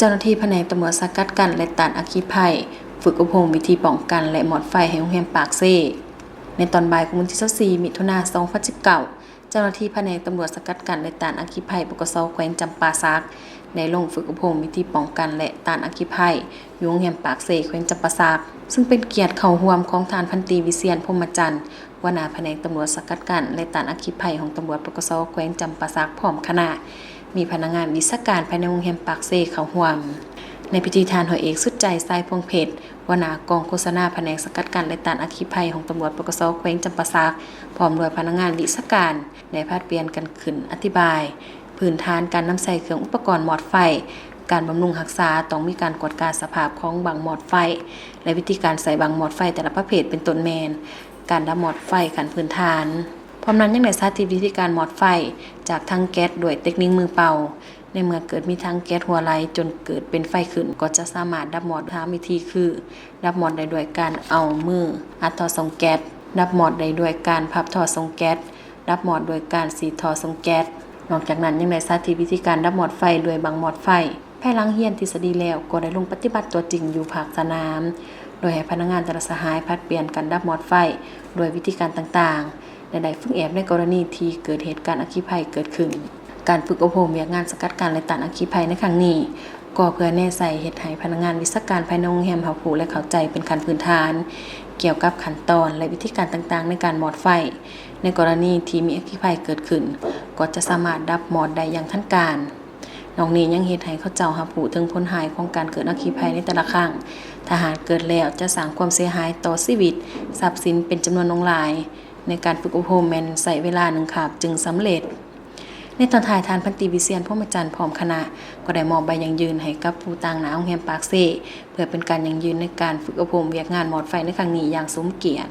ເຈົ້າໜ້າທີ່ພະແນກຕຳຫຼວດສະກັດກັ້ນ ແລະ ຕ້ານອັກຄີໄພ ຝຶກອົບຮົມວິທີປ້ອງກັນ ແລະ ມອດໄຟໃຫ້ໂຮງແຮມປາກເຊ. ໃນຕອນບ່າຍຂອງວັນທີຊາວສີ່ ມິຖຸນາ ສອງພັນສິບເກົ້າ, ເຈົ້າໜ້າທີ່ພະແນກຕຳຫຼວດສະກັດກັ້ນ ແລະ ຕ້ານອັກຄີໄພ ປກສ ແຂວງຈຳປາສັກ ໄດ້ລົງຝຶກອົບຮົມວິທີປ້ອງກັນ ແລະ ຕ້ານອັກຄີໄພ ຢູ່ໂຮງແຮມປາກເຊ ແຂວງຈຳປາສັກ, ຊຶ່ງເປັນກຽດເຂົ້າຮ່ວມຂອງທ່ານ ພັນຕີ ວິຊຽນ ພົມມະຈັນ ຫົວໜ້າພະແນກຕຳຫຼວດສະກັດກັ້ນ ແລະ ຕ້ານອັກຄີໄພ ຫ້ອງຕຳຫຼວດ ປກສ ແຂວງຈຳປາສັກ ພ້ອມຄະນະ, ມີພະນັກງານວິຊາການພາຍໃນໂຮງແຮມປາກເຊເຂົ້າຮ່ວມ. ໃນພິທີ ທ່ານ ຮ້ອຍເອກ ສຸດໃຈ ສາຍພວງເພັດ ຫົວໜ້າກອງໂຄສະນາພະແນກສະກັດກັ້ນ ແລະ ຕ້ານອັກຄີໄພ ຫ້ອງຕຳຫຼວດ ປກສ ແຂວງຈຳປາສັກ ພ້ອມດ້ວຍພະນັກງານວິຊາການ ໄດ້ຜັດປ່ຽນກັນຂຶ້ນອະທິບາຍພື້ນຖານການນຳໃຊ້ເຄື່ອງອຸປະກອນມອດໄຟ, ການບຳລຸງຮັກສາ, ຕ້ອງມີການກວດກາສະພາບຂອງບັ້ງມອດໄຟ ແລະ ວິທີການໃຊ້ບັ້ງມອດໄຟແຕ່ລະປະເພດ ເປັນຕົ້ນແມ່ນ ການດັບມອດໄຟຂັ້ນພື້ນຖານ. ພ້ອມນັ້ນຍັງໄດ້ສາທິດວິທີການມອດໄຟຈາກຖັງແກັສດ້ວຍເຕັກນິກມືເປົ່າ. ໃນເມື່ອເກີດມີຖັງແກັສຮົ່ວໄຫຼຈົນເກີດເປັນໄຟຂຶ້ນ, ກໍຈະສາມາດດັບມອດສາມວິທີຄື ດັບມອດໄດ້ດ້ວຍການເອົາມືອັດທໍ່ສົ່ງແກັສ, ດັບມອດໄດ້ດ້ວຍການພັບທໍ່ສົ່ງແກັສ, ດັບມອດໂດຍການສີດທໍ່ສົ່ງແກັສ. ນອກຈາກນັ້ນຍັງໄດ້ສາທິດວິທີການດັບມອດໄຟດ້ວຍບັ້ງມອດໄຟ. ພາຍຫຼັງຮຽນທິດສະດີແລ້ວ, ກໍໄດ້ລົງປະຕິບັດຕົວຈິງຢູ່ພາກສະໜາມ, ໂດຍໃຫ້ພະນັກງານແຕ່ລະສະຫາຍຜັດປ່ຽນກັນດັບມອດໄຟດ້ວຍວິທີການຕ່າງໆ ແລະ ໄດ້ຝຶກແອບໃນກໍລະນີທີ່ເກີດເຫດການອັກຄີໄພເກີດຂຶ້ນ. ການຝຶກອົບຮົມວຽກງານສະກັດກັ້ນ ແລະ ຕ້ານອັກຄີໄພໃນຄັ້ງນີ້ ກໍເພື່ອແນໃສ່ເຮັດໃຫ້ພະນັກງານວິຊາການພາຍໃນໂຮງແຮມຮັບຮູ້ ແລະ ເຂົ້າໃຈເປັນຂັ້ນພື້ນຖານ ກ່ຽວກັບຂັ້ນຕອນ ແລະ ວິທີການຕ່າງໆໃນການມອດໄຟ. ໃນກໍລະນີທີ່ມີອັກຄີໄພເກີດຂຶ້ນ, ກໍຈະສາມາດດັບມອດໄດ້ຢ່າງທັນການ. ນອກນີ້ຍັງເຮັດໃຫ້ເຂົາເຈົ້າຮັບຮູ້ເຖິງຜົນຮ້າຍຂອງການເກີດອັກຄີໄພໃນແຕ່ລະຄັ້ງ. ຖ້າຫາກເກີດແລ້ວຈະສ້າງຄວາມເສຍຫາຍຕໍ່ຊີວິດ, ຊັບສິນເປັນຈຳນວນຫຼວງຫຼາຍ. ໃນການຝຶກອົບຮົມແມ່ນໃຊ້ເວລາໜຶ່ງຄາບຈຶ່ງສຳເລັດ. ໃນຕອນທ້າຍ, ທ່ານ ພັນຕີ ວິຊຽນ ພົມມະຈັນ ພ້ອມຄະນະ ກໍໄດ້ມອບໃບຢັ້ງຢືນໃຫ້ກັບຜູ້ຕາງໜ້າໂຮງແຮມປາກເຊ ເພື່ອເປັນການຢັ້ງຢືນໃນການຝຶກອົບຮົມວຽກງານມອດໄຟໃນຄັ້ງນີ້ຢ່າງສົມກຽດ.